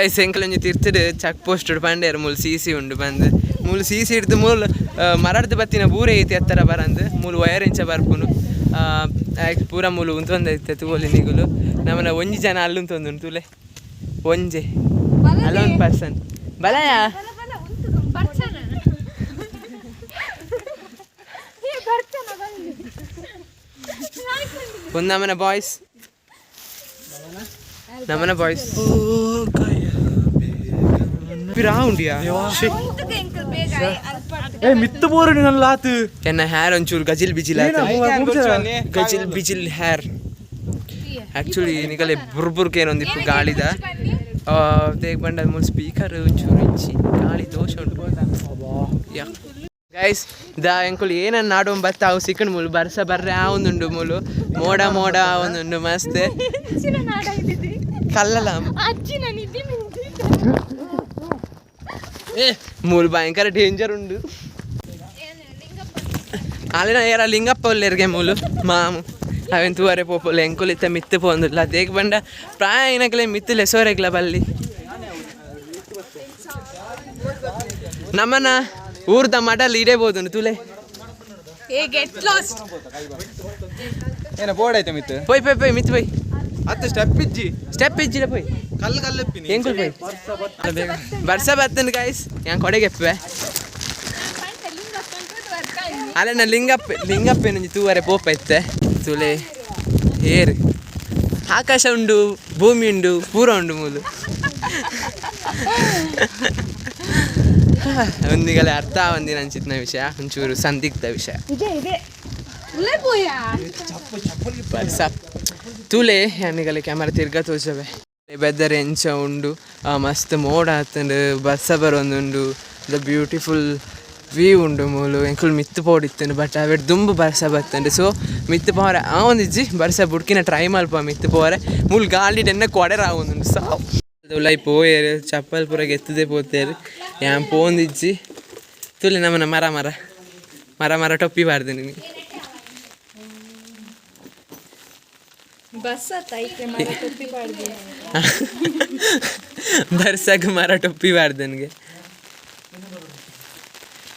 Guys, ಎಂಕಲೊಂಜಿ ತಿರ್ತುಡು cheque post ಪಂಡೇರು ಮೂಲು C C ಉಂಡು ಬಂದು. ಮೂಲು ಸಿ ಸಿ ಹಿಡ್ದು ಮೂಲು ಮರಡ್ದು ಬತ್ತಿನ ಬೂರೆ ಐತಿ ಎತ್ತರ ಬರಂದು. ಮೂಲು ವಯರ್ ಇಂಚ ಬರ್ಪುನು ಪೂರ ಮೂಲು ಉಂತೊಂದೈತೆ ತೂವೊಲಿ ನಿಗುಲು. ನಮ್ಮನ ಒಂಜಿ ಜನ ಅಲ್ಲುಂತೊಂದುಂಡು ತೂಲೆ. ಒಂಜೆ ಅಲೋನ್ ಪರ್ಸನ್ ಬಲಯಾ. ಬರ್ಚನ ಏ ಬರ್ಚನ ಬಂದು. ಒಂದು ನಮ್ಮನ ಬಾಯ್ಸ್, ನಮ್ಮನ ಬಾಯ್ಸ್ ಉಂಡಿಯಾ. ಏ ಮಿತ್ತು ಬೋರು ನನ್ನ ಆತು. ಎನ್ನ ಹೇರ್ ಒಂಚೂರು ಗಜಿಲ್ ಬಿಜಿಲ್ ಆಯ್ತು, ಗಜಿಲ್ ಬಿಜಿಲ್ ಹೇರ್. ಆ್ಯಕ್ಚುಲಿ ನಿಗಲೆ ಬುರ್ಬುರ್ಕ ಏನೊಂದಿಪ್ಪು ಗಾಳಿದ ತೇಗ್ ಬಂಡ ಮೂಲು ಸ್ಪೀಕರ್ ಒಂಚೂರು ಇಜ್ಜಿ, ಗಾಳಿ ದೋಷ ಉಂಟು. ಯಾ ಗೈಸ್, the ಎಂಕುಲು ಏನನ್ನ ನಾಡೊಂದು ಬತ್ತ ಅವು ಸಿಕ್ಕಂಡು. ಮೂಲು ಬರ್ಸ ಬರ್ರೆ ಆವೊಂದುಂಡು. ಮೂಲು ಮೋಡ ಮೋಡ ಆವೊಂದುಂಡು ಮಸ್ತ್. ಅಜ್ಜಿನ ನಾಡ ಇದ್ದಿದ್ದಿ. ಕಲ್ಲಲ. ಅಜ್ಜಿನ ನಿದ್ದೆ ಮಿಂದಿ. ಏ ಮೂಲು ಭಯಂಕರ ಡೇಂಜರ್ ಉಂಡು. ಅಲ್ಲಿನ ಏರ ಲಿಂಗಪ್ಪ ಉಲ್ಲೇರ್ಗೆ ಮೂಲು ಮಾಮು ಅವೆನ್ ತೂವರೆ ಪೋಪುಲೆ. ಎಂಕುಲು ಇತ್ತ ಮಿತ್ತು ಪೋಂದುಲ್ಲ. ದೇಗ್ ಬಂಡ ಪ್ರಾಯ ಇನಕಲೆ ಮಿತ್ತು ಲೆಸೋರೆಗ್ಲ ಬಲ್ಲಿ. ನಮ್ಮನ ಊರ್ದ ಮಡಲ್ ಇಡೇಬೋದು ತುಲೆ. ಏ ಗೆಟ್ ಲಾಸ್ಟ್. ಏನ ಬೋರ್ಡ್ ಐತೆ ಮಿತ್ತು? ಪೋಯ್ ಪೋಯ್ ಪೋಯ್ ಮಿತ್ತು ಪೋಯ್. ಅತ್ತ ಸ್ಟೆಪ್ ಇಜ್ಜಿ. ಸ್ಟೆಪ್ ಇಜ್ಜಿಡ ಪೋಯ್. ಕಲ್ಲು ಕಲ್ಲೆಪ್ಪಿನಿ. ಎಂಕುಲು ಪೋಯ್. ಬರ್ಸ ಬತ್ತನ್ ಗೈಸ್, ಯಾನ್ ಕೊಡೆಗೆಪ್ಪೆ. ಅಲ್ಲನ ಲಿಂಗಪ್ಪ ಲಿಂಗಪ್ಪನೊಂಜಿ ತೂವರೆ ಪೋಪ ಇತ್ತೆ ತುಲೆ. ಏರ್ ಆಕಾಶ ಉಂಡು, ಭೂಮಿ ಉಂಡು, ಪೂರ ಉಂಡು ಮೂಲು. ಒಂದಿಗಲೆ ಅರ್ಥ ಒಂದಿನ ಅನ್ಸಿತ್ನ ವಿಷಯ, ಒಂಚೂರು ಸಂದಿಗ್ಧ ವಿಷಯ. ಇದೆ ಇದೆ ಉಲ್ಲೇ ಪೋಯಾ. ಬರ್ಸ ತೂಲೆ. ಯಾನಿಗಲೆ ಕ್ಯಾಮರಾ ತಿರ್ಗಾ ತೋಜವೆ. ವೆದರ್ ಎಂಚ ಉಂಡು. ಮಸ್ತ್ ಮೋಡ ಆತುಂಡು, ಬರ್ಸ ಬರೊಂದುಂಡು. ದ ಬ್ಯೂಟಿಫುಲ್ ವ್ಯೂ ಉಂಡು ಮೂಲು. ಎಂಕುಲು ಮಿತ್ತು ಪೋಡಿತ್ತುಂಡು, ಬಟ್ ಅವೆಡ್ ದುಂಬು ಬರ್ಸ ಬತ್ತುಂಡು. ಸೊ ಮಿತ್ತು ಪೋರೆ ಆವೊಂದಿಜ್ಜಿ. ಬರ್ಸ ಬುಡ್ಕಿನ ಟ್ರೈ ಮಲ್ಪ ಮಿತ್ತು ಪೋರೆ. ಮೂಲು ಗಾಳಿಡ್ ಎನ್ನ ಕೊಡೆರ ಆವೊಂದುಂಡು ಸಾವು. ಉಲಾಯಿ ಪೋಯೆರ್, ಚಪ್ಪಲ್ ಪೂರ ಗೆತ್ತುದೆ ಪೋತೇರು. ಯಾನ್ ಪೋಂದಿಜ್ಜಿ. ತೂಲೆ ನಮ್ಮನ ಮರ ಮರ ಮರ ಮರ ಟೊಪ್ಪಿ ಪಾಡ್ದು ನಿನಗೆ. ಬಸ್ ಐತೆ ಮರ ಟೊಪ್ಪಿ ಪಾಡ್ದು. ಬರ್ಸಗ್ ಮರ ಟೊಪ್ಪಿ ಪಾಡ್ದನ್ಗೆ.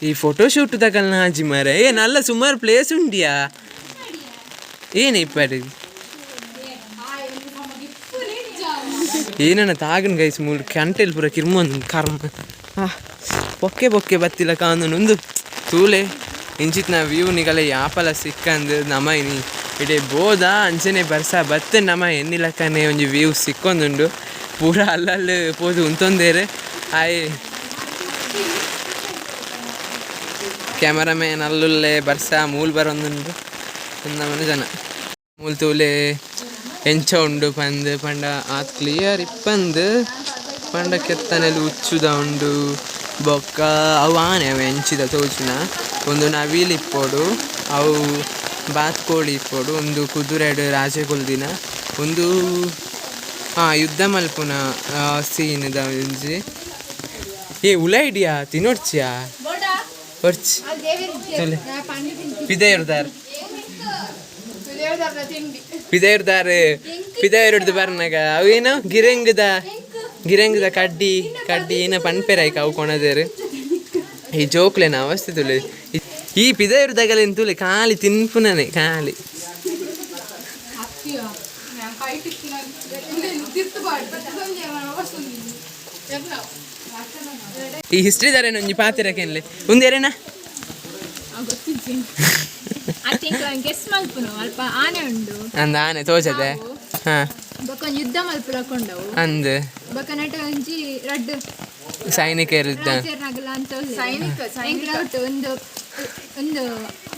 ಈ ಫೋಟೋ ಶೂಟ್ ತಕಲ್ನ ಆಜಿ ಮರ. ಏ ನಲ್ಲ ಸುಮಾರು ಪ್ಲೇಸ್ ಉಂಡಿಯಾ. ಏನೇ ಇಪ್ಪಡಿ ಏನನ್ನ ತಾಗನ್ ಗೈಸ್. ಮೂಲು ಕಂಟೆಲ್ ಪೂರ ಕಿರ್ಮೊಂದು ಕರ್ಮ. ಬೊಕ್ಕೆ ಬೊಕ್ಕೆ ಬತ್ತಿಲ್ಲ ಕಾಂದು ಉಂದು ತೂಲೆ. ಇಂಚಿತ್ನ ವ್ಯೂ ನಿಗಲೆ ಯಾಪಲ ಸಿಕ್ಕಂದು. ನಮ ಇನಿ ಇಡೆ ಬೋದ ಅಂಚನೆ ಬರ್ಸ ಬತ್ತ ನಮ ಎನ್ನಿಲಕ್ಕನೆ ಒಂಜಿ ವ್ಯೂ ಸಿಕ್ಕೊಂದುಂಡು. ಪೂರ ಅಲ್ಲಲ್ಲಿ ಪೋದು ಉಂತೊಂದೇರು. ಆಯ್ ಕ್ಯಾಮರಾಮ್ಯಾನ್ ಅಲ್ಲುಲ್ಲೆ. ಬರ್ಸ ಮೂಲು ಬರೊಂದುಂಡು. ನಮನ ಜನ ಮೂಲು ತೂಲೆ ಎಂಚ ಉಂಡು ಪಂದ್. ಪಂಡ ಆತ್ ಕ್ಲಿಯರ್ ಇಪ್ಪಂದು. ಪಂಡ ಕೆತ್ತನೆಲು ಉಚ್ಚುದ ಉಂಡು. ಬೊಕ್ಕ ಅವು ಆನೆ ಅವು ಎಂಚಿದ ತೋಜುನ. ಒಂದು ನವಿಲು ಇಪ್ಪೊಡು, ಅವು ಬಾತ್ಕೋಳಿ ಇಪ್ಪೊಡು. ಒಂದು ಕುದುರೆಡ್ ರಾಜೆ ಕುಲ್ದಿನ ಒಂದು ಯುದ್ಧ ಮಲ್ಪುನ ಸೀನ್ ದ ಒಂಜಿ. ಏ ಉಲ ಐಡಿಯಾ ತಿನ್ನೊಡ್ಚಿಯಾ ಒರ್ಚಿ ತುಲೆ. ಪಿದೈರ್ದಾರ್ ಪಿದೈರ್ದಾರ್ ಪಿದೈರುಡ್ದು ಬರ್ನಾಗ ಅವು ಏನೋ ಗಿರೆಂಗದ ಗಿರೆಂಗದ ಕಡ್ಡಿ ಕಡ್ಡಿ ಏನ ಪನ್ಪೆರಾಯ್ಕ ಅವು ಕೊಣದೇರು. ಈ ಜೋಕ್ಲೆನ ಅವಸ್ಥೆ ತುಲೆ. ಈ ಪಿದೈರ್ದಾಗಲೇನು ತುಲೆ, ಖಾಲಿ ತಿನ್ಪುನನೆ ಖಾಲಿ. ಈ ಹಿಸ್ಟ್ರಿ ದಾರೇನ ಒಂಜಿ ಪಾತೆರಕೇನ್ಲೆ ಉಂದೇರೇನಾ? ಗೆಸ್ ಮಲ್ಪುನು ಅಲ್ಪ ಆನೆ ಉಂಡು. ಅಂದ ಆನೆ ತೋಜದೆ ಹಾ. ಬೊಕ್ಕ ಒಂಜಿ ಯುದ್ಧ ಮಲ್ಪುಲಕೊಂಡವು. ಅಂದ್. ಬೊಕ್ಕ ನಟ ಒಂಜಿ ರಡ್ಡ್ ಸೈನಿಕರು ಇದ್ದ. ರಾಜೆರ್ನಗಲ ಅಂತ ಸೈನಿಕ ಸೈನಿಕ ಒಂದು ಒಂದು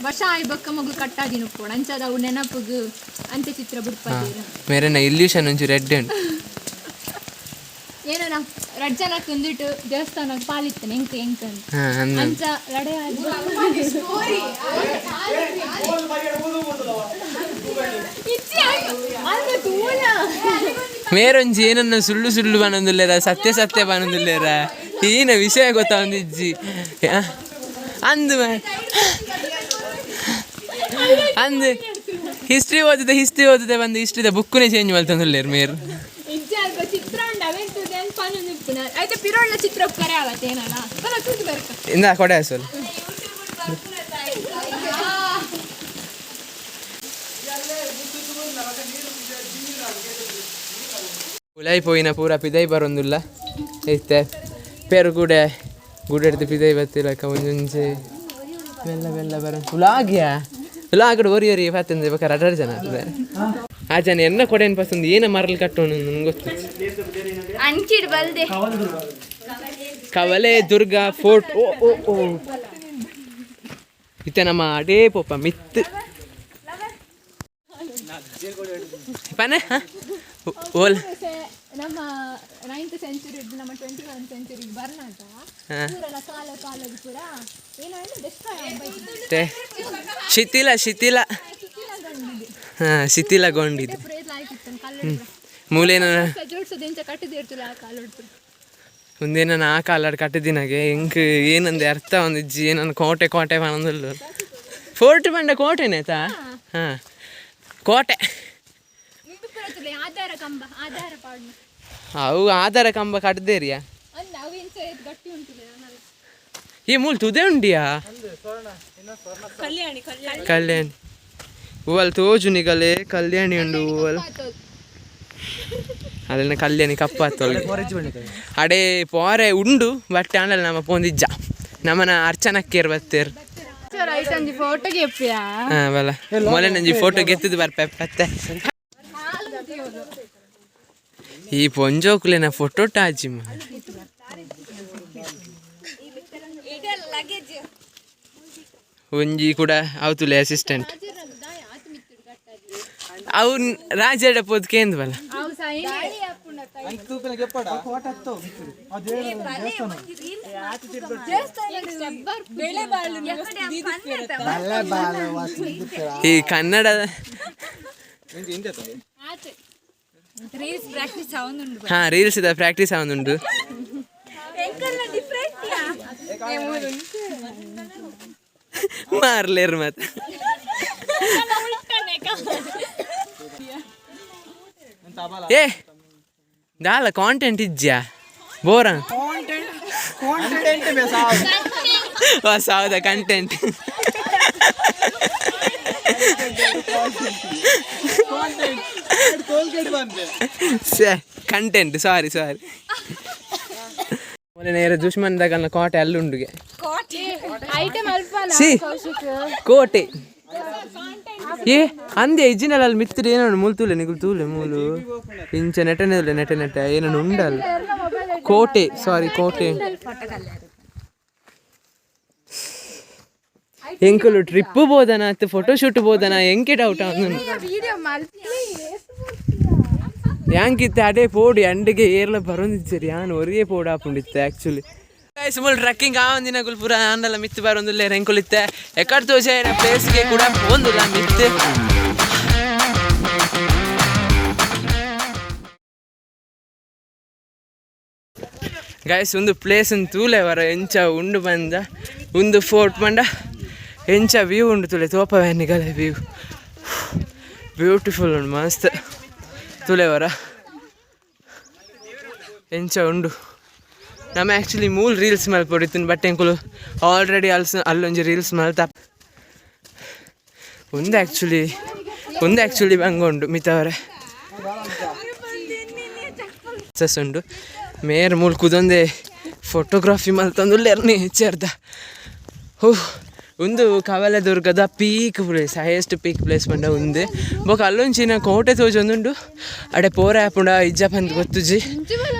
ವರ್ಷ ಆಯಿ ಬೊಕ್ಕ ಮಗು ಕಟ್ಟಾದಿನ ಉಪ್ಪೋಡು ಅಂಚಾದ ಅವು ನೆನಪುಗು ಅಂಚೆ ಚಿತ್ರ ಬುಡ್ಪಾದೀರು. ಮೇರೆನ ಇಲ್ಯೂಷನ್ ಒಂಚೂರು ರೆಡ್ ಉಂಡು. ಏನೋ ನಾ ರಡ್ಡ್ ಜನಕ್ಕೆ ಒಂದಿಟ್ಟು ದೇವಸ್ಥಾನಕ್ಕೆ ಪಾಲಿತ್ತನೆ ಎಂಕ್ ಎಂಕ್ ಅಂತ. ಹಾ ಅಂದ. ಅಂಚ ಲಡೆ ಆದ್ ಇಚ್ಚಿ ಅಲ್ಪ ತೂಲ. ಮೇರೊಂಜಿ ಏನನ್ನ ಸುಳ್ಳು ಸುಳ್ಳು ಬನ್ನೊಂದುಲ್ಲೇರ, ಸತ್ಯ ಸತ್ಯ ಬನ್ನೊಂದುಲ್ಲೇರ, ಈನ ವಿಷಯ ಗೊತ್ತಾವೊಂದಿಜ್ಜಿ. ಅಂದು ಅಂದು ಹಿಸ್ಟ್ರಿ ಓದಿದೆ ಹಿಸ್ಟ್ರಿ ಓದಿದೆ ಬಂದು ಹಿಸ್ಟ್ರಿದ ಬುಕ್ಕುನೇ ಚೇಂಜ್ ಮಲ್ತೊಂದುಲ್ಲೇರು ಮೇರು. ಇಜ್ಜಿ ಅಲ್ಪ ಚಿತ್ರ ಉಂಡು ಅವೆಂತದೆ ಅಂತ ಪನೊಂದು. ಪಿರೋಳ್ನ ಚಿತ್ರ ಕರೆ ಆಗತ್ತೆ ಏನಲ್ಲ ಬರ ತೂದು ಬರ್ಕ. ಇಂದ ಕೊಡೆ ಅಸಲ್. ಉಲಾಯಿ ಪೋಯಿನ ಪೂರ ಪಿದೈ ಬರೊಂದುಲ್ಲ ಇತ್ತೆ. ಪೇರು ಕೂಡೆ ಗುಡೆಡ್ದು ಪಿದೈ ಬತ್ತಿಲಕ್ಕ ಒಂಜೊಂಜಿ ಬೆಲ್ಲ ಬೆಲ್ಲ ಬರ ಉಲಾಗ್ಯಾ ಉಲಾಗಡು ಒರಿ ಒರಿ ಪತ್ತಂದೆ ಬೊಕ ರಡರ್ ಜನ ಆಗ್ತದೆ. ಆ ಜನ ಎನ್ನ ಕೊಡೆನ್ ಪಸಂದ್ ಏನ ಮರಲ್ ಕಟ್ಟೋಣ ನಂಗೆ ಗೊತ್ತು. ಅಂಚಿಡ್ ಬಲ್ದೆ. ಕವಲೆ ದುರ್ಗಾ ಫೋರ್ಟ್. ಓ ಓ ಓ, ಇತ್ತೆ ನಮ್ಮ ಅಡೇ ಪೋಪ ಮಿತ್ ಪನೆ ಹ? ಓಲ್. ನಮ್ಮ ನೈನ್ತ್ ಸೆಂಚುರಿ, ನಮ್ಮ 21 ಸೆಂಚುರಿ ಬರ್ನಾಟ. ಪೂರಲ ಕಾಲ ಕಾಲದ ಪೂರ ಏನಾದ್ರು ಡೆಸ್ಟ್ರಾಯ್. ಮತ್ತೆ ಶಿಥಿಲ ಶಿಥಿಲ, ಹಾ, ಶಿಥಿಲಗೊಂಡಿದೆ. ಪೂರ ಆಯ್ತಿತ್ತು ಕಲ್ಲಡ್. ಮೂಲೇನ ಜೋಡ್ಸೋದು ಎಂಚ ಕಟ್ಟಿದಿರ್ತಲ್ಲ ಆ ಕಾಲಡ್ ಪೂರ. ಒಂದೇನ ಆ ಕಾಲಾಡ್ ಕಟ್ಟಿದಿನಾಗೆ ಎಂಕ್ ಏನಂದೆ ಅರ್ಥ ಒಂದಿಜ್ಜಿ. ಏನನ್ನ ಕೋಟೆ ಕೋಟೆ ಪನೊಂದುಲ್ಲ. ಫೋರ್ಟ್ ಪಂಡ ಕೋಟೆನೇ ಆಯ್ತಾ? ಹಾ, ಕೋಟೆ. ಮುಂದೆ ಪೂರ ತುಲೆ ಆಧಾರ ಕಂಬ, ಆಧಾರ ಪಾಡ್ನ. ಅವು ಆಧಾರ ಕಂಬ ಕಟ್ದೇರಿಯಾ? ಅಂದ್ ಅವು ಎಂಚ ಇದು ಗಟ್ಟಿ ಉಂಟು ನಲ್ಲ. ಈ ಮೂಲ ತುದೆ ಉಂಡಿಯಾ? ಕಲ್ಯಾಣಿ ಹೂವಲ್ ತೋಜು ನಿಗಲೆ ಕಲ್ಯಾಣಿ ಉಂಡು ಹೂವಲ್. ಅದನ್ನ ಕಲ್ಯಾಣಿ ಕಪ್ಪಾತೊಳಗೆ ಅಡೇ ಪೋರೆ ಉಂಡು. ಬಟ್ ಆಂಡಲ್ ನಮ್ಮ ಪೋಂದಿಜ್ಜ, ನಮ್ಮನ ಅರ್ಚನಕ್ಕೇರ್ ಬತ್ತೇರ್. ಫೋಟೋಗೆ. ಹಾ ಬಲ ಮೊಲೆ ನಂಜಿ ಫೋಟೋ ಗೆತ್ತದು ಬರ್ಪೆ ಪತ್ತೆ. ಈ ಪೊಂಜೋಕುಲೆನ ಫೋಟೋ ಟಾಜಿ. ಒಂಜಿ ಕೂಡ ಅವತುಲೆ ಅಸಿಸ್ಟೆಂಟ್ ಅವು ರಾಜಡ ಪೋದ್ ಕೇಂದ್ ಬಲ. ಅವು ಸೈನ್. ಈ ಕನ್ನಡ ರೀಲ್ಸ್ ಪ್ರಾಕ್ಟೀಸ್ ಅವನುಂಡು. ಹಾ, ರೀಲ್ಸ್ ಇದೆ, ಪ್ರಾಕ್ಟೀಸ್ ಅವನುಂಡು. ಮಾರ್ಲೇರ್ ಮತ್ತೆ. ಏ ದಾಲ ಕಾಂಟೆಂಟ್ ಇಜ್ಜಾ ಬೋರ ಹೊಸ ಹೌದಾ? ಕಂಟೆಂಟ್ ಕಂಟೆಂಟ್, ಸಾರಿ ಸಾರಿ. ನೇರ ದುಶ್ಮನ್ ದಗಲ್ನ ಕೋಟೆ ಅಲ್ಲುಂಡುಗೆ. ಐಟಮ್ ಅಲ್ಪ. ಸಿ ಕೋಟೆ. ಏ ಅಂದೆ ಇಜ್ಜಿನಲ್ಲ ಅಲ್ಲಿ ಮಿತ್ರ ಏನೋ ಮೂಲು ತೂಲೆ ನಿಗುಲು ತೂಲೆ ಮೂಲು ಇಂಚ ನೆಟನೆ ನೆಟ ನೆಟ ಏನೋ ಉಂಡಲ್ಲ. ಕೋಟೆ, ಸಾರಿ, ಕೋಟೆ. ಎಂಕುಲು ಟ್ರಿಪ್ ಬೋದನ ಅತ್ತು ಫೋಟೋ ಶೂಟ್ ಬೋದನ ಎಂಕೆ ಡೌಟ್ ಅವನು. ಯಾಂಕಿತ್ತೆ ಅದೇ ಪೋಡಿ ಅಂಡಿಗೆ ಏರ್ಲ ಬರೋದಿಜ್ಜರಿ. ಯಾನ್ ಒರಿಯೇ ಪೋಡು ಆಪುಂಡಿತ್ತೆ ಆ್ಯಕ್ಚುಲಿ. ಸುಮುಲ್ ಟ್ರೆಕ್ಕಿಂಗ್ ಆ ಒಂದಿನ ಪೂರ ಆಂಡಲ ಮಿತ್ತು ಬರೋದಿಲ್ಲ. ಎಂಕುಲಿತ್ತೆ ಎಕ್ಕಡ್ ತೋಜೆ ಪ್ಲೇಸ್ಗೆ ಕೂಡ ಪೋಂದಿಲ್ಲ ಮಿತ್ತು. ಗೈಸ್, ಒಂದು ಪ್ಲೇಸ್ ತೂಲೆ ವರ ಎಂಚ ಉಂಡು ಬಂದ. ಒಂದು ಫೋರ್ಟ್ ಪಂಡ ಎಂಚ ವ್ಯೂ ಉಂಡು ತೂಲೆ. ತೋಪ ನಿಗಲೆ ವ್ಯೂ ಬ್ಯೂಟಿಫುಲ್ ಉಂಡು ಮಸ್ತ್. ತೂಲೆ ವರ ಎಂಚ ಉಂಡು. ನಮ್ಮ ಆ್ಯಕ್ಚುಲಿ ಮೂಲ ರೀಲ್ಸ್ ಮಲ್ಪೊಡಿತ್ತಿನ, ಬಟ್ ಎಂಕುಲು ಆಲ್ರೆಡಿ ಅಲ್ಸ್ ಅಲ್ಲೊಂಜಿ ರೀಲ್ಸ್ ಮಲ್ತ. ಒಂದು ಆ್ಯಕ್ಚುಲಿ ಬಂಗ ಉಂಡು ಮಿತವರೆ ಸಸ್ ಉಂಡು. ಮೇರ್ ಮೂಲ ಕುದೊಂದೆ ಫೋಟೋಗ್ರಫಿ ಮಲ್ತೊಂದುಲ್ಲೆರ್ ನೇಚರ್ದ. ಹೋ, ಒಂದು ಕವಲದುರ್ಗದ peak place, highest peak place ಪಂಡ ಉಂದು. ಬೊಕ ಅಲ್ಲೊಂಚಿನ ಕೋಟೆ ತೋಜೊಂದುಂಡು. ಅಡೆ ಪೋರೆ ಆಪುಂಡ ಇಜ್ಜ ಪಂದ್ ಗೊತ್ತುಜಿ.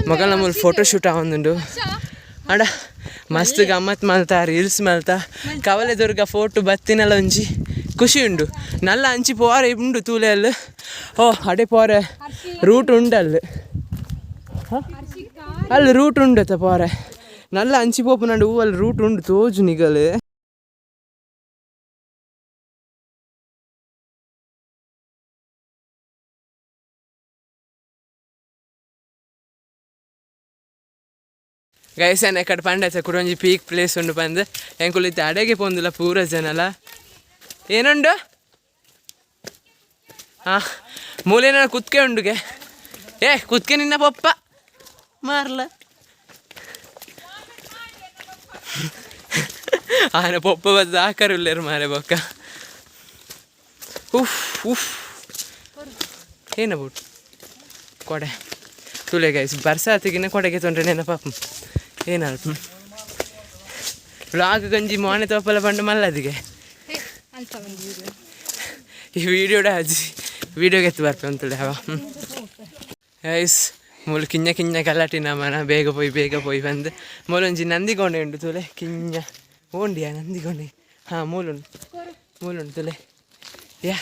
ಮೊಗಲ ಮೂಲು ಫೋಟೋ ಶೂಟ್ ಆವೊಂದುಂಡು. ಅಡ ಮಸ್ತ್ ಗಮ್ಮತ್ ಮಲ್ತ, ರೀಲ್ಸ್ ಮಲ್ತ. ಕವಲದುರ್ಗ ಫೋಟೋ ಬತ್ತಿನಲ ಒಂಜಿ ಖುಷಿ ಉಂಡು. ನಲ್ಲ ಅಂಚಿ ಪೋರೆ ಉಂಡು ತೂಲೆ ಅಲ್ಲಿ. ಓ ಅಡೆ ಪೋರೆ ರೂಟ್ ಉಂಡು ಅಲ್ಲಿ. ಅಲ್ಲಿ ರೂಟ್ ಉಂಡತ್ತ ಪೋರೆ. ನಲ್ಲ ಅಂಚಿ ಪೋಪುನಂಡು ಹೂ ಅಲ್ಲಿ ರೂಟ್ ಉಂಡು ತೋಜು ನಿಗಲು. ಗೈಸ್, ಎಕ್ಕಡ ಪಂಡತ್ತ ಕುಡೊಂಜಿ ಪೀಕ್ ಪ್ಲೇಸ್ ಉಂಡು ಪಂದ್. ಎಂಕುಲು ಇತ್ತೆ ಅಡೆಗೆ ಪೋಂದುಲ್ಲ ಪೂರ ಜನಲ. ಏನುಂಡು? ಹಾ, ಮೂಲೇನ ಕುತ್ಕೆ ಉಂಡುಗೆ. ಏ ಕುತ್ಕೆ ನಿನ್ನ ಪಪ್ಪ ಮಾರ್ಲ. ಆನೆ ಪೊಪ್ಪ ಬದ್ದು ಆಕರುಲ್ಲೇರು ಮಾರೆ ಬೊಕ್ಕ. ಉಫ್ ಉಫ್, ಏನ ಬುಟ್ ಕೊಡೆ ತುಲೆ ಗೈಸ್, ಬರ್ಸಾತಿಗಿನ ಕೊಡೆಗೆ ತೊಂದರೆ ನೆನಪಾಪ. ಏನಲ್ಪ ವ್ಲಾಗ್ ಗಂಜಿ ಮೋನೆ ತೋಪಲ ಪಂಡ ಮಲ್ಲದಿಗೆ. ಅಲ್ಪ ಒಂದು ವಿಡಿಯೋ. ಈ ವಿಡಿಯೋಡ ಅಜ್ಜಿ ವಿಡಿಯೋಗೆ ಎತ್ತು ಬರ್ಪೆ ಅಂತೇಳಿ ಅವ. ಗೈಸ್, ಮೂಲು ಕಿಂಜ ಕಿಂಜ ಗಲಾಟಿನ ಮನ, ಬೇಗ ಪೋಯಿ ಬೇಗ ಪೋಯಿ ಬಂದು. ಮೂಲೊಂಜಿ ನಂದಿಗೊಂಡೆ ಉಂಡು ತುಲೆ, ಕಿಂಜ ಓಂಡಿಯಾ ನಂದಿಗೊಂಡೆ. ಹಾಂ, ಮೂಲುಂಡು ಮೂಲುಂಡು ತುಲೆ. ಯಾ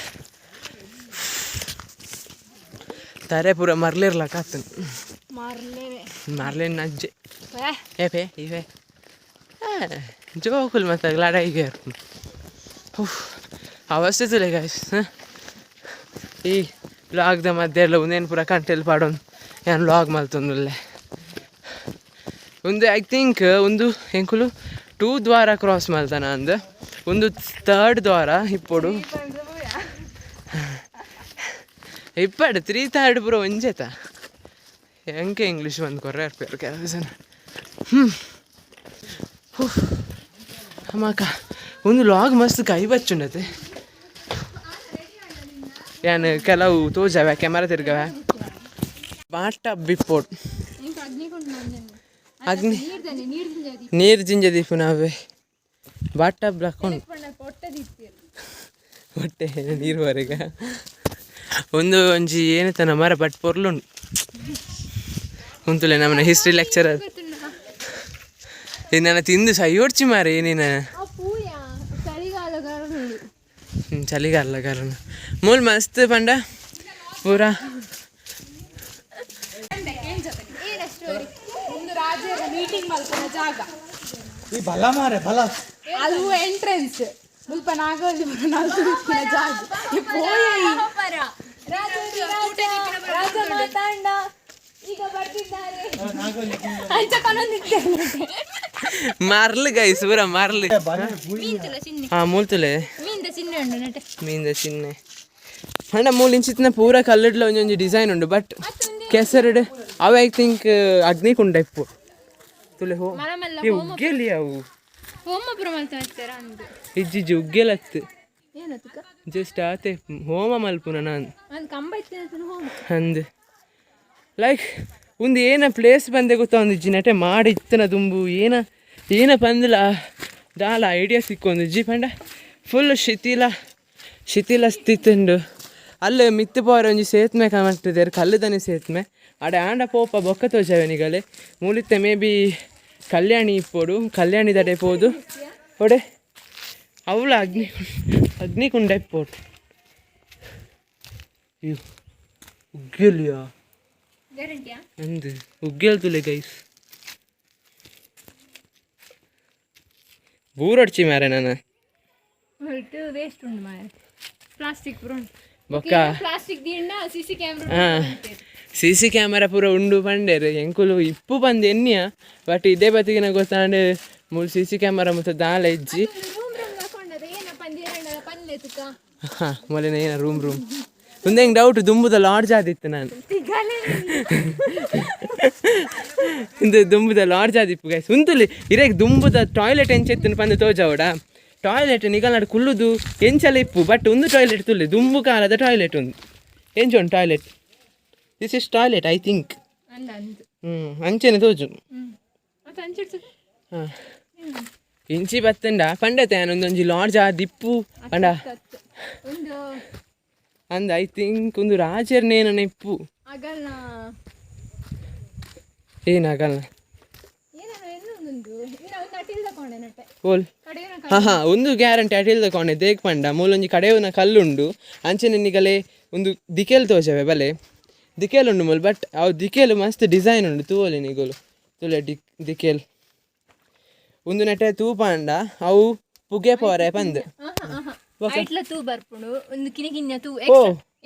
ತಾರೆ ಪೂರ ಮರ್ಲಿರ್ಲಕ್ಕ ಆತನು. ಮಾರ್ಲೇವೆ. ಮಾರ್ಲೇನ್ ಅಜ್ಜೆ. ಏ ಫೇ ಇವೆ ಜೋಕುಲ್ ಮತ್ತೆ ಲಡಾಯಿಗೆ. ಉಫ್, ಅವಸ್ಥೆ ತುಲೆ ಗಾಯ್ಸ್. ಈ ವ್ಲಾಗ್ದ ಮಧ್ಯೆ ಎಲ್ಲ ಒಂದೇನು ಪೂರ ಕಂಟೆಲ್ ಪಾಡೊಂದು ಏನು ವ್ಲಾಗ್ ಮಲ್ತೊಂದುಲ್ಲೆ. ಒಂದು I think ಒಂದು ಎಂಕುಲು ಟೂ ದ್ವಾರ ಕ್ರಾಸ್ ಮಲ್ತಾನ ಅಂದ್, ಒಂದು ಥರ್ಡ್ ದ್ವಾರ ಇಪ್ಪೊಡು ಇಪ್ಪಡು, ತ್ರೀ ಥರ್ಡ್ ಪೂರ ಒಂಜೇತ. ಎಂಕೆ ಇಂಗ್ಲೀಷ್ ಬಂದು ಕೊರ್ರೆ ಇರ್ಪೇರು ಕೆಲವು ಜನ. ಹ್ಞೂ, ಅಮ್ಮಕ್ಕ, ಒಂದು ಲಾಗ್ ಮಸ್ತ್ ಕೈ ಬಚ್ಚುಂಡತೆ. ಯಾನ್ ಕೆಲವು ತೋಜವೆ ಕ್ಯಾಮರಾ ತಿರ್ಗವೆ ಬಾಟ ಬಿಪ್ಪೋಟ್. ಎಂಕ್ ಅಗ್ನಿಕುಂಡ. ಅಗ್ನಿ. ನೀರ್ದನೆ ನೀರು ಜಿಂಜದಿ. ನೀರು ಜಿಂಜ ದೀಪು ನಾವೇ ಬಾಟ ಬ್ಲಾಕೊಂಡು. ಹೊಟ್ಟೆದಿತ್ತು. ಹೊಟ್ಟೆ ನೀರು ಹೊರಗ. ಒಂದು ಒಂಜಿ ಏನತನ ಮರ, ಬಟ್ ಪೊರ್ಲುಂಡು. ಉಂತುಲೆ ನಮ್ಮನ ಹಿಸ್ಟ್ರಿ ಲೆಕ್ಚರರ್. ನನ್ನ ತಿಂದು ಸೈಯೋಡ್ಚಿ ಮಾರೆ ಏನೇನ. ಆ ಪೂಯ ಚಳಿಗಾಲ. ಚಳಿಗಾಲ ಕಾರಣ ಮೂಲ್ ಮಸ್ತ್ ಪಂಡ ಪೂರ. ಏನ ಸ್ಟೋರಿ? ಒಂದು ರಾಜ್ಯದ ಮೀಟಿಂಗ್ ಮಲ್ಪುನ ಜಾಗ. ಈ ಬಲ ಮಾರೆ ಬಲ. ಅದು ಎಂಟ್ರೆನ್ಸ್. ಮುಲ್ಪ ನಾಗವಲ್ಲಿ ನಲ್ತು ಜಾಗ. ಈ ಪೋಯೆ ಈ. ರಾಜ ಮಾತಾಂಡ ಈಗ ಬರ್ತಿದ್ದಾರೆ ಅಂಚ ಕನೊಂದಿದ್ದೇನೆ. ಮಾರ್ಲು ಗೈಸ್, ಪೂರ ಮಾರ್ಲು. ಮೀನ್ತುಲ ಚಿನ್ನೆ. ಹಾ, ಮೂಲ್ತುಲೆ. ಮೀನ್ದ ಚಿನ್ನೆ ಉಂಡು ನಟೆ. ಮೀನ್ದ ಚಿನ್ನೆ ಪಂಡ ಮೂಲು ಇಂಚಿತ್ತಿನ ಪೂರ ಕಲ್ಲುಡ್ಲ ಒಂಜೊಂಜಿ ಡಿಸೈನ್ ಉಂಡು, ಬಟ್ ಕೆಸರುಡ್ ಅವು I think ಅಗ್ನಿಕುಂಡ ಇಪ್ಪು ತುಲೆ ಹೋ. ಮರಮೆಲ್ಲ. ಈ ಉಗ್ಗೆಲಿ ಅವು. ಹೋಮ ಪುರ ಮಲ್ತ ಅಂದು. ಇಜ್ಜಿಜ್ಜಿ, ಉಗ್ಗೆಲತ್ತು. ಏನತ್ತಕ? ಜಸ್ಟ್ ಆತೆ, ಹೋಮ ಮಲ್ಪುನ ನಾನು. ಒಂದು ಕಂಬ ಇತ್ತಿನ ಹೋಮ. ಅಂದ್ ಲೈಕ್ ಒಂದು ಏನ ಪ್ಲೇಸ್ ಬಂದೆ ಗೊತ್ತಾ, ಒಂದು ಜಿನಟೆ ಮಾಡಿ ಇತ್ತನ ದುಂಬು ಏನ ಏನ ಪಂದ್ಲ ದಾಲ ಐಡಿಯಾ ಸಿಕ್ಕೊಂದು ಜಿ. ಪಂಡ ಫುಲ್ ಶಿಥಿಲ ಶಿಥಿಲ ಸ್ಥಿತಿ ಉಂಡು. ಅಲ್ಲೇ ಮಿತ್ತು ಪೋರ ಒಂಜಿ ಸೇತುವೆ ಕಾಣ್ತಿದ್ದಾರೆ, ಕಲ್ಲುದನೆ ಸೇತುವೆ. ಅಡೆ ಆಂಡ ಪೋಪ ಬೊಕ್ಕ ತೋಜವೆ ನಿಗಲೆ. ಮೂಲಿತ್ತೆ ಮೇ ಬಿ ಕಲ್ಯಾಣಿ ಇಪ್ಪೋಡು, ಕಲ್ಯಾಣಿ ದಡೆ ಪೋದು ಒಡೆ. ಅವಳ ಅಗ್ನಿ ಅಗ್ನಿಕುಂಡ ಇಪ್ಪೋಡು. ಅಯ್ಯೋ, ಉಗ್ಗೆಲಿಯಾ? ಗ್ಯಾರಂಟಿಯಾ? ಅಂದು, ಉಗ್ಗೆಲ್ ತುಲೆ ಗೈಸ್. ಬೂರೊಡ್ಚಿ ಮಾರೆ ನಾನು. ಹೊರಟು ವೇಸ್ಟ್ ಉಂಡು ಮಾರೆ, ಪ್ಲಾಸ್ಟಿಕ್ ಪೂರ ಉಂಟು. ಬೊಕ್ಕ ಪ್ಲಾಸ್ಟಿಕ್ ದಿಂಡ ಸಿ ಸಿ ಕ್ಯಾಮ್ರಾ. ಹಾಂ, ಸಿ ಸಿ ಕ್ಯಾಮರಾ ಪೂರ ಉಂಡು ಪಂಡೇರು. ಎಂಕುಲು ಇಪ್ಪು ಬಂದು ಎನ್ನಿಯ, ಬಟ್ ಇದೇ ಬತ್ತಿಗಿನ ಗೊತ್ತಾಂಡ್ ಮೂಲು ಸಿ ಸಿ ಕ್ಯಾಮರಾ ಮತ್ತು ದಾಲ ಇಜ್ಜಿ. ರೂಮ್ ರೂಮ್ ಹಾಕೊಂಡದ ಏನಪ್ಪ ಅಂದ್ ಪನ್ಲೆ ತುಕ. ಹಾಂ, ಮೊದಲನೇ ಏನ ರೂಮ್ ರೂಮ್ ಒಂದು ಹೆಂಗೆ ಡೌಟ್. ದುಂಬುದ ಲಾಡ್ಜ್ ಆದಿತ್ತು ನಾನು. ತಿಗಲೆ. ಇಂದು ದುಂಬುದ ಲಾಡ್ಜ್ ಆದಿಪ್ಪು ಗೈಸ್. ಉಂತುಲಿ, ಇರೇಗ್ ದುಂಬುದ ಟಾಯ್ಲೆಟ್ ಎಂಚೆತ್ತುನು ಪಂದು ತೋಜಾವಡ. ಟಾಯ್ಲೆಟ್ ನಿಗಲ್ನಾಡು ಕುಲ್ಲುದು ಎಂಚಲ ಇಪ್ಪು, ಬಟ್ ಒಂದು ಟಾಯ್ಲೆಟ್ ತುಲ್ಲಿ, ದುಂಬು ಕಾಲದ ಟಾಯ್ಲೆಟ್ ಒಂದು ಎಂಚ ಉಂಟು toilet. This is toilet, I think. ಅಂದ ಅಂದು. ಹ್ಞೂ, ಅಂಚೆನೆ ತೋಜು. ಹ್ಮ್, ಮತ್ತೆ ಅಂಚಿಡ್ಸು. ಹಾಂ, ಇಂಚಿ ಬತ್ತಂಡ ಪಂಡತೆ ಒಂದೊಂಜಿ ಲಾಡ್ಜ್ ಆ ದಿಪ್ಪು ಪಂಡ. ಒಂದು ಅಂದ್ I think ಒಂದು ರಾಜರ್ನೇನ ಇಪ್ಪು. ಆಗಲ್ಲ. ಏನಾಗಲ್ಲ. ಏನೇನೋ ಇನ್ನೊಂದು ಇನ್ನು ಒಂದು ಅಟಿಲ್ ತಕೊಂಡೆ ನಟೆ. ಓಲ್? ಕಡೆಯ. ಹಾಂ ಹಾಂ, ಒಂದು ಗ್ಯಾರಂಟಿ ಅಟಿಲ್ ತಕೊಂಡೆ ದೇಕ್ ಪಂಡ ಮೂಲೊಂಜಿ ಕಡೆಯವನ ಕಲ್ಲುಂಡು. ಅಂಚನೆ ನಿಗಲೆ ಒಂದು ದಿಕೆಲ್ ತೋಜವೆ, ಬಲೆ ದಿಕೆಲ್ ಉಂಡು ಮೂಲು. ಬಟ್ ಅವು ದಿಕೆಲ್ ಮಸ್ತ್ ಡಿಸೈನ್ ಉಂಡು, ತೂವೊಲಿ ನಿಗೋಲು. ತುಲೆ ದಿಕೆಲ್ ಒಂದು ನೆಟೆ ತೂಪಾಂಡ ಅವು ಪುಗೆ ಪೋರೆ ಪಂದ್. ಐಟ್ಲ ತೂ ಬರ್ಪುಂಡು, ಒಂದು ಕಿನಿ ಕಿನ್ಯ ತೂ. ಓ.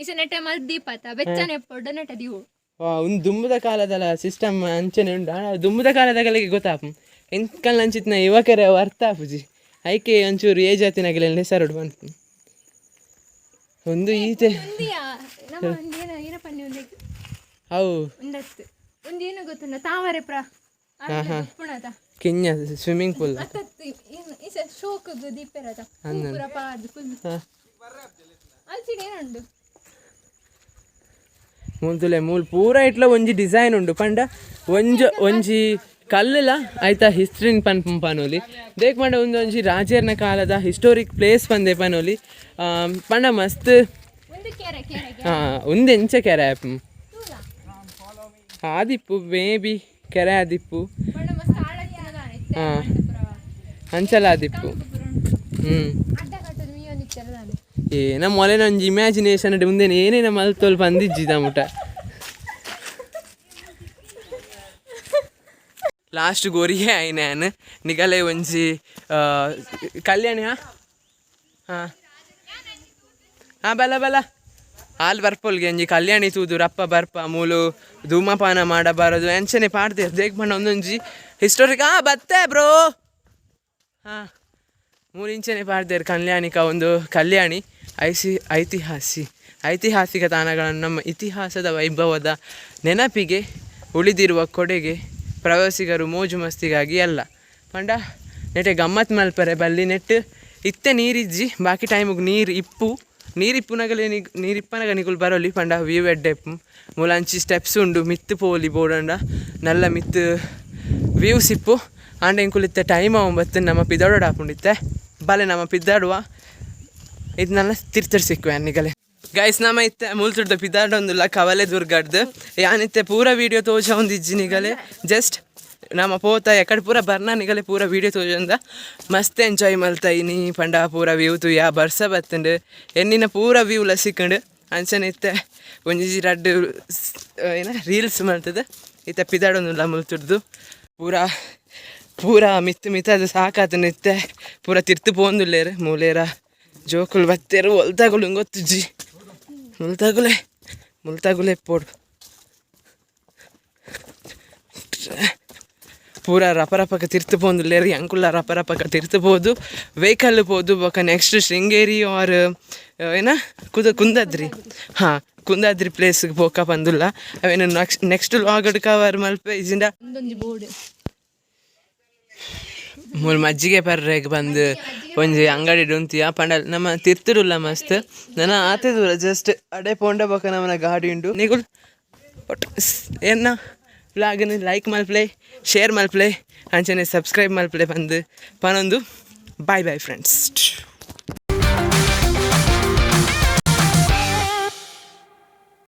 ಇಸ ನೆಟ್ಟೆ ಮಲ್ ದೀಪತ ಬೆಚ್ಚನೆ ಪೊಡ್ಡ ನೆಟ್ಟ ದೀವು. ವಾ, ಒಂದು ದುಂಬುದ ಕಾಲದಲ್ಲ ಸಿಸ್ಟಮ್ ಅಂಚನೆ ಉಂಡು. ಆಂಡ ದುಂಬುದ ಕಾಲದಗಳಿಗೆ ಗೊತ್ತಾಪು ಎಂಕಲ್ ಅಂಚಿತ್ನ ಯುವಕರ ಅರ್ಥ ಆಪುಜಿ. ಐಕೆ ಒಂಚೂರು ಏಜ್ ಆತಿನಗಲೆಲ್ಲ ಹೆಸರುಡು ಬಂತು ಒಂದು ಈತೆ. ಒಂದಿಯಾ ನಮ್ಮ ಒಂದು ಏನ ಏನ ಪನ್ನಿ ಒಂದು. ಅವು. ಒಂದತ್ತು ಒಂದು ಏನು ಗೊತ್ತುಂಡ ತಾವರೆ ಪ್ರ ಪುಣತ. ಕಿಂಜ ಸ್ವಿಮ್ಮಿಂಗ್ ಪೂಲ್. ಅತ್ತತ್ತು, ಇಸ ಶೋಕಗ್ ದೀಪೆರದ ಪೂರ ಪಾಡ್ದು ಫುಲ್. ಅಲ್ಚಿಡ್ ಏನುಂಡು? ಮೂಲು ತೂಲೆ, ಮೂಲು ಪೂರ ಇಟ್ಲ ಒಂಜಿ ಡಿಸೈನ್ ಉಂಡು. ಪಂಡ ಒಂಜಿ ಒಂಜಿ ಕಲ್ಲುಲ ಐತ ಹಿಸ್ಟ್ರಿನ್ ಪನ್ಪು ಪನೊಲಿ. ದೇಕ್ ಪಂಡ ಒಂದೊಂಜಿ ರಾಜೇರ್ನ ಕಾಲದ ಹಿಸ್ಟೋರಿಕ್ ಪ್ಲೇಸ್ ಪಂದೆ ಪನೊಲಿ. ಪಂಡ ಮಸ್ತ್. ಒಂದು ಕೆರೆ ಕೆರೆ. ಹಾಂ, ಉಂದು ಎಂಚ ಕೆರೆ ಆಪು ಆದಿಪ್ಪು, ಮೇ ಬಿ ಕೆರೆ ಆದಿಪ್ಪು. ಪಂಡ ಮಸ್ತ್ ಆಳತ್ತಿನ. ಹಾಂ, ಅಂಚಲ ಆದಿಪ್ಪು. ಅಡ್ಡ ಕಟ್ಟೋದು ಮೀಯೊಂದಿತ್ತೆಲ್ಲ ದಾನೆ. ಏ, ನಮ್ಮ ಮೊಲೆನ ಒಂಜಿ ಇಮ್ಯಾಜಿನೇಷನ್ ಉಂದೇನೆ ಏನೇನ ಮಲ್ತೋಲ್ ಪಂದಿಜ್ಜಿ ಮುಟ. ಲಾಸ್ಟ್ ಗೋರಿಗೆ ಆಯ್ನಾನ್ ನಿಗಲೆ ಒಂಜಿ ಕಲ್ಯಾಣಿ. ಹಾಂ ಹಾಂ ಹಾಂ, ಬಲ ಬಲ ಹಾಲು ಬರ್ಪೊಲ್ಗೆ ಒಂಜಿ ಕಲ್ಯಾಣಿ ತೂದು ರಪ್ಪ ಬರ್ಪ. ಮೂಲು ಧೂಮಪಾನ ಮಾಡಬಾರದು ಅಂಚನೆ ಪಾಡ್ದೆ. ದೇಗ್ ಪಂಡ ಒಂದೊಂಜಿ ಹಿಸ್ಟೋರಿಕ್. ಬತ್ತೆ ಬ್ರೋ. ಹಾಂ, ಮೂರು ಇಂಚನೆ ಪಾಡ್ದೇರು. ಕಲ್ಯಾಣಿಕ ಒಂದು ಕಲ್ಯಾಣಿ ಐಸಿ ಐತಿಹಾಸಿಕ ತಾಣಗಳನ್ನು ನಮ್ಮ ಇತಿಹಾಸದ ವೈಭವದ ನೆನಪಿಗೆ ಉಳಿದಿರುವ ಕೊಡುಗೆ, ಪ್ರವಾಸಿಗರು ಮೋಜು ಮಸ್ತಿಗಾಗಿ ಅಲ್ಲ. ಪಂಡ ನೆಟೆ ಗಮ್ಮತ್ ಮಲ್ಪರೆ ಬಲ್ಲಿ. ನೆಟ್ ಇತ್ತೆ ನೀರಿಜ್ಜಿ, ಬಾಕಿ ಟೈಮಿಗೆ ನೀರು ಇಪ್ಪು. ನೀರು ಇಪ್ಪುನಗಲೇ ನೀರು ಇಪ್ಪನಗ ನಿಕುಲು ಬರೋಲಿ. ಪಂಡ ವ್ಯೂ ಎಡ್ಡೆ ಇಪ್ಪು. ಮೂಲಂಚಿ ಸ್ಟೆಪ್ಸ್ ಉಂಡು, ಮಿತ್ತು ಪೋಲಿ ಬೋಡಂಡ ನಲ್ಲ ಮಿತ್ತು ವ್ಯೂಸ್ ಇಪ್ಪು. ಆಂಡ ಎಂಕುಲು ಇತ್ತೆ ಟೈಮ್ ಆವೊಂಬತ್ತು, ನಮ್ಮ ಪಿದಾಡೋಡು ಆಪುಂಡಿತ್ತೆ. ಬಲೆ ನಮ್ಮ ಪಿದಾಡುವ. ಇದು ನನ್ನ ತಿರ್ತರ್ ಸಿಕ್ಕುವೆ ನಿಗಲೆ. ಗೈಸ್, ನಮ್ಮ ಇತ್ತೆ ಮುಲ್ತುಡ್ದ ಪಿದಾಡೊಂದುಲ್ಲ ಕವಲೆ ದುರ್ಗಡ್ದು. ಯಾನಿತ್ತೆ ಪೂರ ವೀಡಿಯೋ ತೋಜ ನಿಗಲೆ. ಜಸ್ಟ್ ನಮ್ಮ ಪೋತ ಎಕಡೆ ಪೂರ ಬರ್ನ ನಿಗಲೆ ಪೂರ ವೀಡಿಯೋ ತೋಜೊಂದ. ಮಸ್ತ್ ಎಂಜಾಯ್ ಮಲ್ತ ಇನಿ. ಪಂಡ ಪೂರ ವ್ಯೂ ತೂಯ, ಬರ್ಸ ಬತ್ತುಂಡು, ಎನ್ನಿನ ಪೂರ ವ್ಯೂಲ ಸಿಕ್ಕಂಡು. ಅಂಚನೆ ಇತ್ತೆ ಒಂಜಿ ರಡ್ಡ್ ಏನ ರೀಲ್ಸ್ ಮಲ್ತದ ಇತ್ತೆ ಪಿದಾಡೊಂದುಲ್ಲ ಮುಲ್ತುಡ್ದು. ಪೂರ ಪೂರ ಮಿತ್ತು ಮಿತ್ತದು ಸಾಕಾತನ. ಇತ್ತೆ ಪೂರ ತಿರ್ತು ಪೋಂದುಲ್ಲೇರು. ಮೂಲೇರ ಜೋಕುಲು ಬತ್ತೇರು. ಒಲ್ತಾಗುಲು ಗೊತ್ತುಜ್ಜಿ. ಮುಲ್ತಾಗುಲೆ ಮುಲ್ತಾಗುಲೆ ಪೋಡು. ಪೂರ ರಪ ರಪಕ ತಿರ್ತು ಪೋಂದುಲ್ಲೇರು. ಎಂಕುಲ್ಲ ರಪ ರಪಕ ತಿರ್ತು ಪೋದು, ವೆಹಿಕಲ್ ಪೋದು, ಬೊಕ ನೆಕ್ಸ್ಟ್ ಶೃಂಗೇರಿ ಆರ್ ಏನ ಕುಂದಾದ್ರಿ. ಹಾಂ, ಕುಂದಾದ್ರಿ ಪ್ಲೇಸ್ಗೆ ಪೋಕ ಪಂದುಲ್ಲ. ಅವೇನು ನೆಕ್ಸ್ಟ್ ನೆಕ್ಸ್ಟ್ ವ್ಲಾಗ್ ಕವರ್ ಮಲ್ಪೆ ಇಜಿಂಡ. ಒಂದೊಂಜಿ ಬೋರ್ಡ್. ಮೂಲು ಮಜ್ಜಿಗೆ ಪರ್ರೆಗ್ ಬಂದು ಒಂಜಿ ಅಂಗಡಿ ಉಂತಿಯ. ಪಂಡ ನಮ್ಮ ತಿರ್ತುಡುಲ್ಲ ಮಸ್ತ್. ನನ ಆತೆ ದೂರ ಜಸ್ಟ್ ಅಡೆ ಪೋಂಡ ಬೊಕ ನಮನ ಗಾಡಿ ಉಂಡು. ನಿಗುಲ್ ಎನ್ನ ವ್ಲಾಗ್ನ ಲೈಕ್ ಮಲ್ಪ್ಲೆ, ಶೇರ್ ಮಲ್ಪ್ಲೆ, ಅಂಚನೆ ಸಬ್ಸ್ಕ್ರೈಬ್ ಮಲ್ಪ್ಲೆ ಬಂದು ಪನೊಂದು. Boy bye friends.